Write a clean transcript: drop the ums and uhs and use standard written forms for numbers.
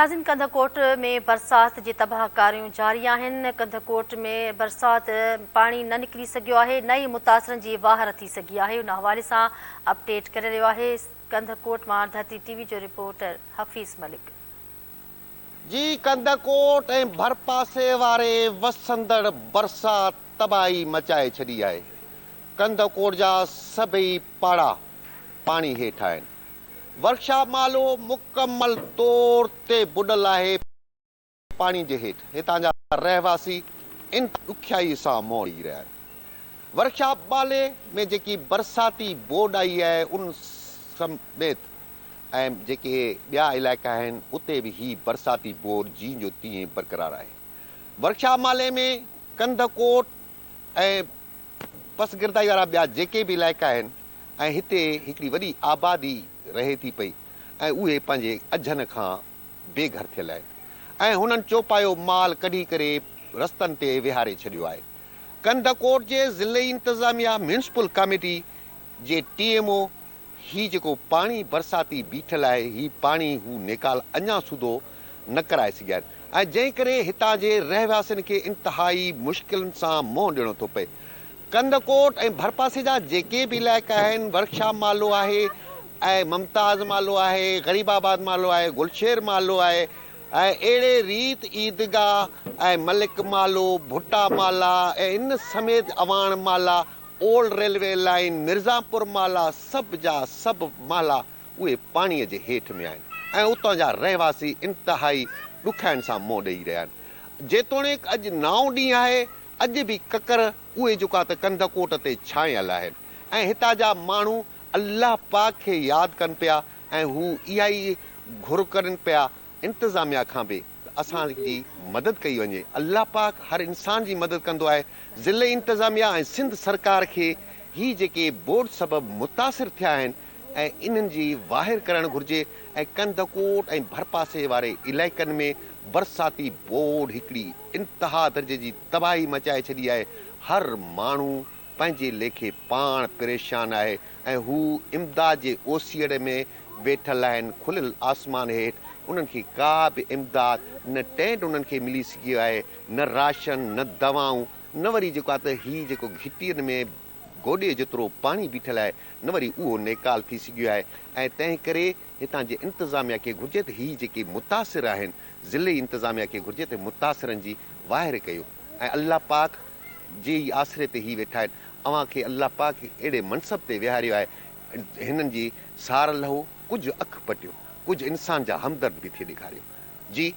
ناظرين ڪنڌڪوٽ ۾ برسات جي تباهڪاريون جاري آهن، ڪنڌڪوٽ ۾ برسات پاڻي نه نڪري سگهيو آهي نه ئي متاثرن جي واهر ٿي سگهي آهي، ان حوالي سان اپڊيٽ ڪري رهيو آهي ڪنڌڪوٽ مان ڌرتي ٽي وي جو رپورٽر حفيظ ملڪ. جي ڪنڌڪوٽ ۽ ڀرپاسي واري وسندڙ برسات تباهي مچائي ڇڏي آهي، ڪنڌڪوٽ جا سڀئي پاڙا پاڻي هيٺ آهن، ورڪشاپ محلو مڪمل طور تي ٻڏل آهي پاڻي جي هيٺ، هتان جا رهواسي انتهائي ڏکيائي سان منهن ڏئي رهيا آهن. ورڪشاپ محلي ۾ جيڪي برساتي ٻوڏ آئي آهي ان سميت ۽ جيڪي ٻيا علائقا آهن اتي به هي برساتي ٻوڏ جيئن جو تيئن برقرار آهي. ورڪشاپ محلي ۾ ڪنڌڪوٽ ۽ پسگردائي وارا ٻيا جيڪي به علائقا آهن ۽ هتي هڪڙي وڏي آبادي رهي ٿي پئي ۽ اهي پنهنجي اجهن کان بي گهر ٿيل آهن ۽ هنن چوپايو مال ڪڍي ڪري رستن تي ويهاري ڇڏيو آهي. ڪنڌڪوٽ جي ضلعي انتظاميا ميونسپل ڪاميٽي جي ٽي ايم او هي جيڪو پاڻي برساتي بيٺل آهي هي پاڻي هو نيڪال اڃا سوڌو نه ڪرائي سگهيا آهن ۽ جنهن ڪري هتان جي رهواسين کي انتهائي مشڪلن سان منهن ڏيڻو ٿو پئي. ڪنڌڪوٽ ۽ ڀرپاسي جا جيڪي به علائقا آهن، ورڪشاپ محلو آهي ۽ ممتاز محلو آهي، غريب آباد محلو آهي، گلشير محلو آهي ۽ اهڙي ريت عيدگاهه ۽ ملڪ محلو، ڀٽا محلا ۽ ان سميت اعواڻ محلا، اولڊ ريلوي لائين، مرزاپور محلا سڀ جا سڀ محلا اهي پاڻي جي هيٺ ۾ آهن ۽ اتان جا رهواسي انتهائي ڏکيائين سان منهن ڏئي رهيا آهن. جيتوڻيڪ اڄ نائون ڏينهن آهي اڄ به ڪڪر اهي جيڪا ته ڪنڌڪوٽ تي ڇانيل آهن ۽ هتان جا ماڻهو الله پاڪ کي ياد ڪن پيا ۽ هو اها ئي گهر ڪرن پيا انتظاميا کان به ته اسان جي مدد ڪئي وڃي الله پاڪ هر انسان جي مدد ڪندو آهي ضلعي انتظاميا ۽ سنڌ سرڪار کي هي جيڪي ٻوڏ سبب متاثر ٿيا آهن ۽ انهن جي واهر ڪرڻ گهرجي ۽ ڪنڌڪوٽ ۽ ڀرپاسي واري علائقن ۾ برساتي ٻوڏ هڪڙي انتها درجي جي تباهي مچائي ڇڏي آهي، هر ماڻهو پنهنجي ليکي پاڻ پريشان آهي ۽ هو امداد جي اوسيئڙي ۾ ويٺل آهن، کليل آسمان هيٺ انهن کي ڪا به امداد نه ٽينٽ انهن کي ملي سگهيو آهي نه راشن نه دوائون نه وري جيڪو آهي ته هي جيڪو گهٽين ۾ گوڏي جيترو پاڻي بيٺل آهي نه وري اهو نيڪال ٿي سگهيو آهي ۽ تنهن ڪري هتان جي انتظاميا کي گهرجي ته هي جيڪي متاثر آهن ضلعي انتظاميا کي گهرجي ته متاثرن جي واهر ڪيو ۽ الله پاڪ جي ئي آسري تي هي ويٺا آهن اوهان کي الله پاڪ اهڙي منصب تي ويهاريو آهي هنن جي سار لهو ڪجهه اک پٽيو ڪجهه انسان جا همدرد به ٿي ڏيکاريو جي.